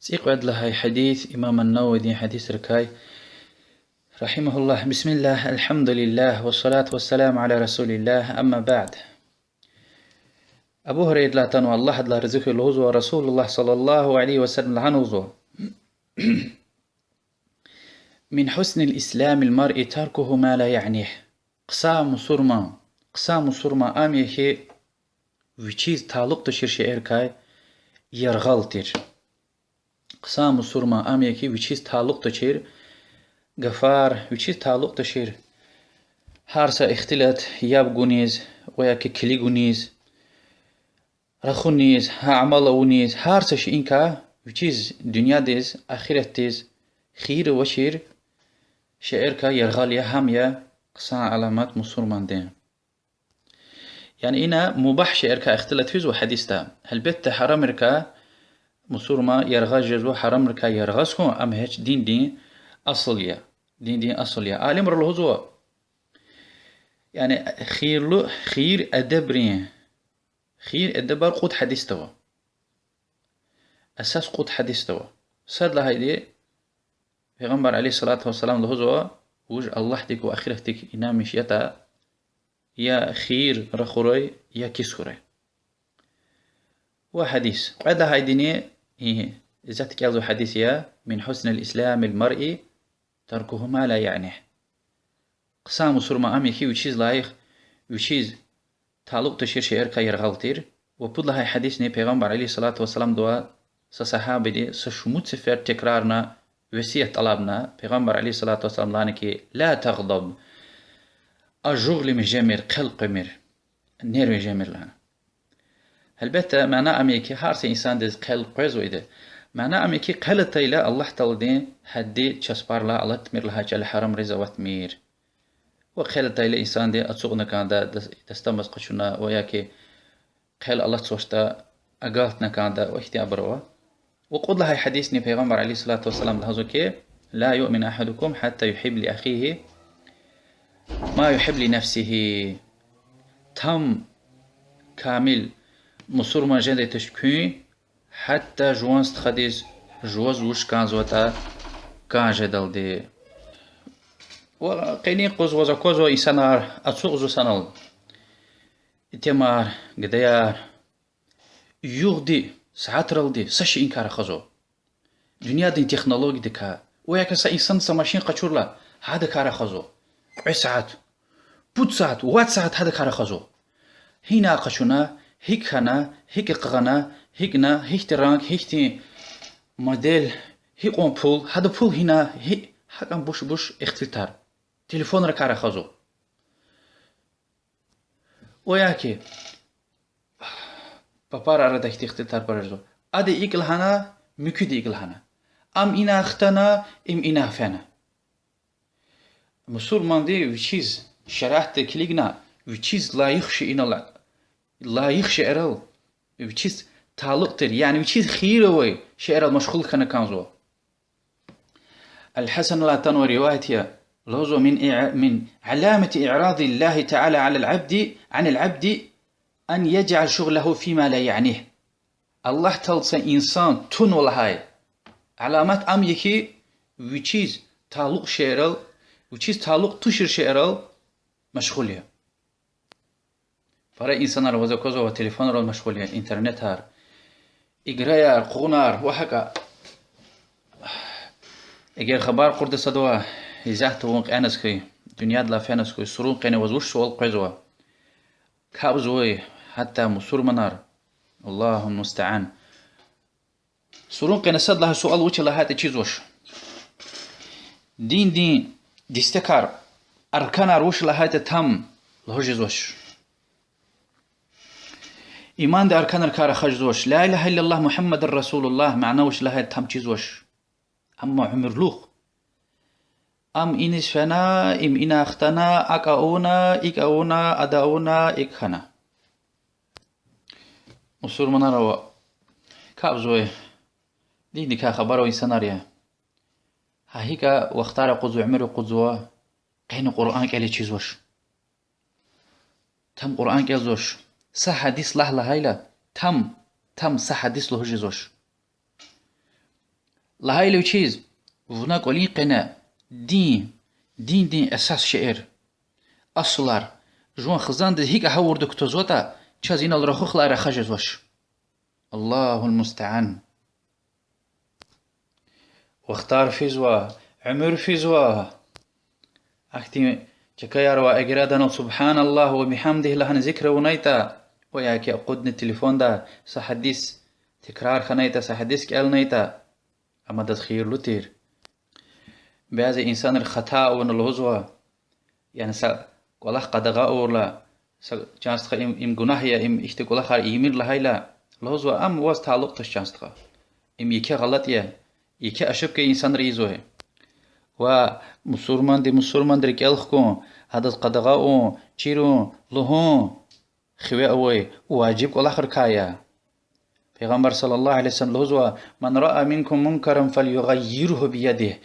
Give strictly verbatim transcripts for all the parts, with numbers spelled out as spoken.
ЦӀикьвед лагьай гьадис, имам ан-Нававидин гьадисрикай, رحمه الله. بسم الله، الحمد لله، والصلاة والسلام على رسول الله، أما بعد. Абу Гьурайрадилай атанва, Аллагь адалай рази хьуй, лугьузва, رسول الله صلى الله عليه وسلم лагьана лугьузва: من حسن إسلام المرء تركه ما لا يعنيه. Хъсан мусурман, хъсан мусурман ам я хьи, вичиз талукь тушир шейэрикай яргъал тир. Хъсан мусурман ам я хьи, вичиз талукь тушир гафар, вичиз талукь тушир гьар са ихтилат, яб гуниз ва я ки килиг гуниз, рахуниз, гьа амал авуниз, гьар са шейиникай вичиз дуьньядиз, ахиратдиз хийир авачир шейэрикай яргъал я, гьам я хъсан аламат мусурмандин. Яни ина мубагь шейэрикай ихтилат физва гьадисда. Гьелбетда, гьарамрикай мусурман яргъаз жезва, гьарамрикай яргъаз хьун, ам гьич диндин асул я. Диндин асул я. Алимри лугьузва, яни хийирлу, хийир эдебрин, хийир эдебар кьуд гьадисда ава. Асас кьуд гьадисда ава. Сад лагьайди, Пайгъамбар عليه الصلاة والسلام лугьузва: вуж Аллагьдик ва ахиратдик инанмиш ятӀа, я хийир рахурай, я кис хьурай. Ва гьадис. Кьвед лагьайдини, и, исятда кӀелзавай гьадис я: من حسن إسلام المرء تركه ما لا يعنيه. Хъсан мусурман ам я хьи, вичиз лайих, вичиз талукь тушир шейэрикай яргъал тир. Ва пуд лагьай гьадисни Пайгъамбар عليه الصلاة والسلامдивай са сагьабиди са шумуд сефер текрарна, весият тӀалабна, Пайгъамбар عليه الصلاة والسلام лагьана хьи: لا تغضب. Ажугълимиш жемир, хъел къвемир, нервиш жемир лагьана. Гьелбетда, мана ам я хьи, гьар са инсандиз хъел къвезва ида. Мана ам я хьи, хъел атайла Аллагь Тааладин гьадди часпарилай алатмир, лагьай чӀал гьарамриз аватмир. Ва хъел атайла инсанди ацукьна кӀанда, дас-, дастамаз къачуна, ва я хьи хъел алатзавачтӀа агалтна кӀанда, ва ихьтин абур ава. Ва кьуд лагьай гьадисни Пайгъамбар عليه الصلاة والسلام лугьузва хьи: لا يؤمن أحدكم حتى يحب لأخيه ما يحب لنفسه. Там камил мусурман жедай туш куьн, гьатта жуван стхадиз жуваз вуч кӀанзаватӀа кӀан жедалди. Ва къенин юкъуз ваз аквазва инсанар ацукьзава санал итимар, гадаяр, югъди сятералди са шейиникай рахазва. Дуьньядин технологиядикай, ва я ки са инсан са машин къачурла, гьадакай рахазва. Кьве сят, пуд сят, вад сят гьадакай рахазва. Гьина къачуна, гьикӀ хьана, гьикӀ гъана, гьикӀ на, гьихьтин ранг, гьихьтин модель, гьикьван пул, гьада пул гьина, гьи-, гьакӀан буш-буш ихтилатар. Телефонрикай рахазва. Ва я ки папар арада ихьтин ихтилатар пара жезва. Ада икӀ лагьана, муькуьди икӀ лагьана. Ам ина хтана, им ина фена. Мусурманди вичиз шариатда килигна, вичиз лайих шейинал, лайих шейэрал, вичиз талукь тир, яни вичиз хийир авай шейэрал машгъул хьана кӀанзава. Аль-Гьасандилай атанвай риваят я, лугьузва: من إع-، من علامة إعراض الله تعالى على العبد، عن العبد، أن يجعل شغله فيما لا يعنيه. Аллагь Таалади са инсан тунва лагьай аламат ам я хьи, вичиз талукь шейэрал, вичиз талукь тушир шейэрал машгъул я. Пара инсанар ваз аквазва телефонрал машгъул я, интернетар, играяр, къугъунар ва гьакӀа. Эгер хабар кьурди садавай, исятда вун кьенваз хьуй, дуьньядилай фенваз хьуй, сурун къене ваз вуч суал къвезва? КапӀзавай гьатта мусурманар, الله المستعان. Сурун къене сад лагьай суал вуч я лагьайтӀа чизвач. Диндин дестекар, арканар вуч я лагьайтӀа там лугьуз жезвач. Имандин арканрикай рахаз жезвач. لا إله إلا الله محمد رسول الله мана вуч я лагьайтӀа там чизвач. Амма уьмуьрлух ам иниз фена, им ина хтана, акӀ авуна, икӀ авуна, ада авуна, икӀ хьана. Мусурманар ава, капӀзавай, диндикай хабар авай инсанар я. Гьа гьикӀ вахтар акъудзава, уьмуьр акъудзава, къени Къуръан кӀелиз чизвач. Там Къуръан кӀелзавач. Са гьадис лагь лагьайла, там, там са гьадис лугьуз жезвач. Лагьайла вичиз, вуна кӀвалин къене дин, диндин эсас шейэр, асулар, жуван хизандиз гьикӀ гьавурда кутазватӀа, чаз инал рахух лагьай рахаз жезвач. الله المستعان. Вахтар физва, уьмуьр физва. Ахьтин чкаяр ва эгер адан سبحان الله وبحمده лагьана зикр авунайтӀа, ва яки акъудна телефонда са гьадис текрар хьанайтӀа, са гьадис кӀелнайтӀа, ам адаз хийирлу тир. Бязи инсанри хата авуна лугьузва, яни са кӀвалах къадагъа авурла, са, чан стха, им, им гунагь я, им ихьтин кӀвалахар ийимир лагьайла, лугьузва, ам ваз талукь туш, чан стха. Им еке гъалатӀ я, еке ошибка я инсанри ийизвай. Ва мусурманди мусурманди рикӀел хкун, гьадаз къадагъа авун, чирун, лугьун хиве авай важиб кӀвалахрикай я. Пайгъамбар صلى الله عليه وسلم лугьузва: من رأى منكم منكرا فليغيره بيده.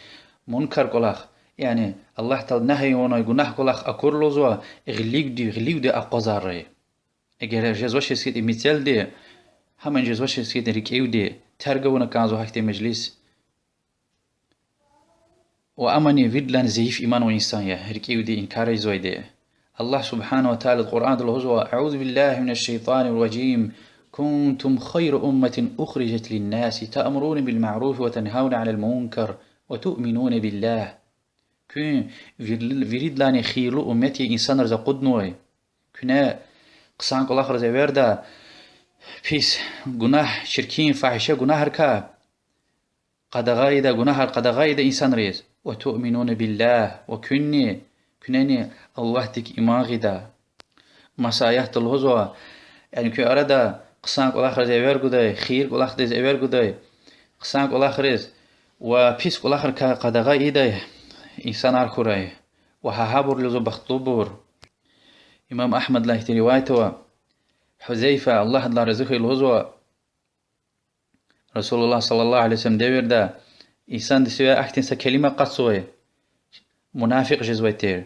Мункар кӀвалах, яни Аллагь Таала нагьи авунвай гунагь кӀвалах акур лугьузва, гъиливди, гъиливди акъвазаррай. Эгер жезвачиз хьайитӀа мецелди, гьамани жезвачиз хьайитӀа рикӀивди, терг авуна кӀанзава гьахьтин межлис. Ва амани виридалайни зайиф иман авай инсан я, рикӀивди инкар ийизвайди. Аллагь سبحانه وتعالى Къуръанда лугьузва: أعوذ بالله من الشيطان الرجيم. كنتم خير أمة أخرجت للناس تأمرون بالمعروف وتنهون عن المنكر وتؤمنون بالله. Куьн виридалайни хийирлу уммет я инсанриз акъуднавай. Куьне хъсан кӀвалахриз эверда, пис гунагь, чиркин, фагьиша гунагьрикай къадагъа ийида, гунагьар къадагъа ийида инсанриз. وتؤمنون بالله, ва куьнни, куьнени Аллагьдик иман гъида. Маса аятда лугьузва, яни куь арада хъсан кӀвалахриз эвер гудай, хийир кӀвалахдиз эвер гудай, хъсан кӀвалахриз ва пис кӀвалахрикай къадагъа ийидай инсанар хьурай. Ва гьа гьабур лугьузва бахтлубур. Имам Агьмадилай ихьтин риваят ава. Гьузайфа, Аллагь адалай рази хьуй, лугьузва, رسول الله صلى الله عليه وسلم девирда инсанди сивяй ахьтин са келима акъатзавай мунафикь жезвай тир.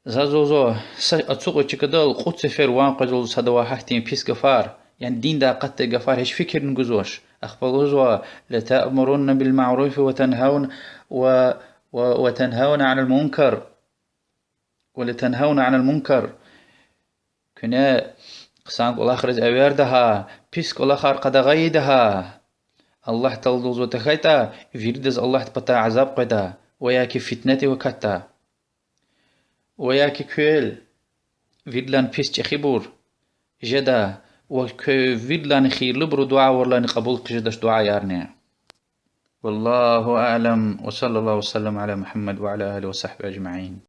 Заз лугьузва, са ацукьай чкадал кьуд сефер ван къвезва лугьузва садавай гьахьтин пис гафар, яни диндай акъатдай гафар гьич фикирни гузвач. Ахпа лугьузва: لتأمرن بالمعروف وتنهون و، و، وتنهون عن المنكر. ولتنهون عن المنكر. Куьне хъсан кӀвалахриз эверда гьа, пис кӀвалахар къадагъа ийида гьа. Аллагь Таалади лугьузва тахьайтӀа, виридаз Аллагьдин патай азаб къведа, ва яки фитнедив акатда. Ва яки квел виридалайни пис чӀехибур жеда, ва квел виридалайни хийирлубуру дуьа авурла кьабул хъжедач дуьаярни. والله أعلم، وصلى الله وسلم على محمد وعلى آله وصحبه أجمعين.